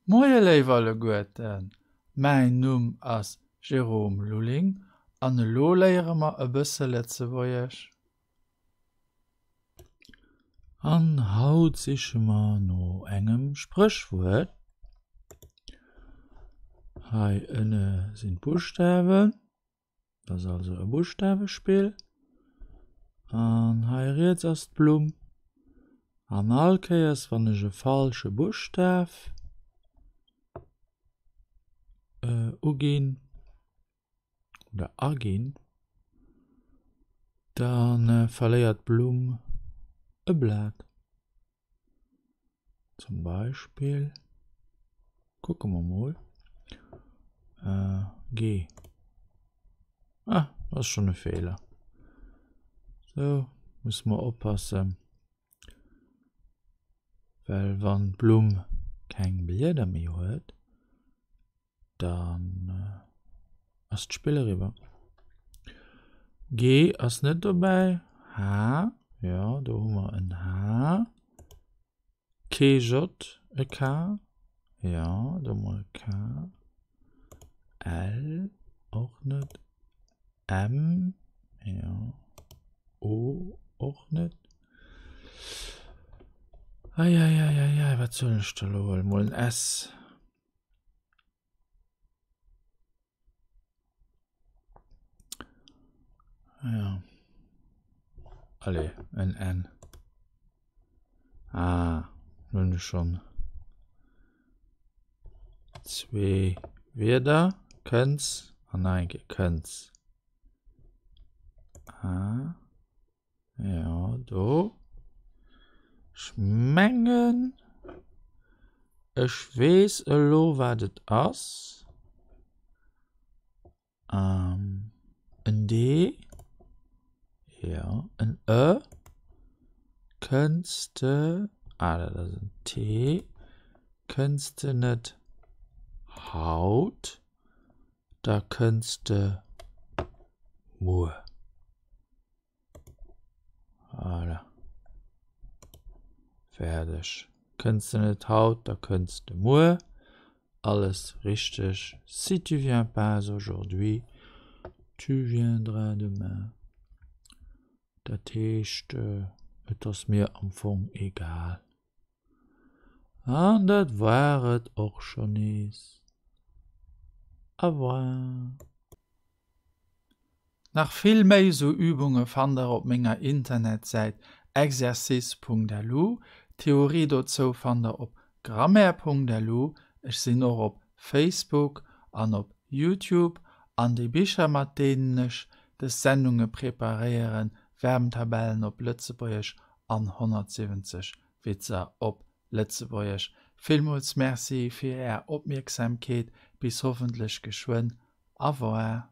Moie léif alleguerten, mäin Numm ass Jérôme Lulling an elo léiere mer e bësse Lëtzebuergesch. An haut siche mer no engem Spréchwuert. Hei ënne sinn d'Buschtawen. Dat ass also e Buschtawespill. An hei riets ass d'Blumm. An all Kéiers wann ech e falsche Buschtaf äh, uginn oder aginn, dann äh, verléiert d'Blumm e Blat. Zum Beispill kucke mer mol äh, G. Ah, das ist schon e Fehler. So, muss mer oppassen. Well wann d'Blumm keng Blieder méi huet, Dann ass d'Spill eriwwer. G ass net dobäi. H, jo, do hu mer en H. Kee J, e K. Jo, do hu mer e K. L och net. M, jo. O och net. Eieieiei, wat soll ech da lo huelen? Mol en S. Ja. Allez, en N. Ah, nun ech schon zwee Wierder. Kënns an nach eng Kéier kënns. Ah. Jo, do. Ech mengen, ech weess elo, wat et ass. Ähm, en D. Jo, en E. Kënns de, ah, dat ass en T. Kënns de net haut, da kënns de muer. Voilà. Fäerdeg. Kënns de net haut, da kënns de muer. Alles richteg. Si tu viens pas aujourd'hui, tu viendras demain. Dat heescht, et ass mir am Fong egal. An dat war et och schonn nees. Au revoir. Nach vill méi sou Übunge fannt der op menger Internetsäit exercice.lu. D'Theorie dozou fannt der op grammaire.lu. Ech sinn och op Facebook an op Youtube. An déi Bicher mat deenen ech des Sendunge preparéieren, Verbentabellen op Lëtzebuergesch an 170 Witzer op Lëtzebuergesch. Villmools Merci fir är Opmierksamkeet. Bis hoffentlech geschwënn. Au revoir.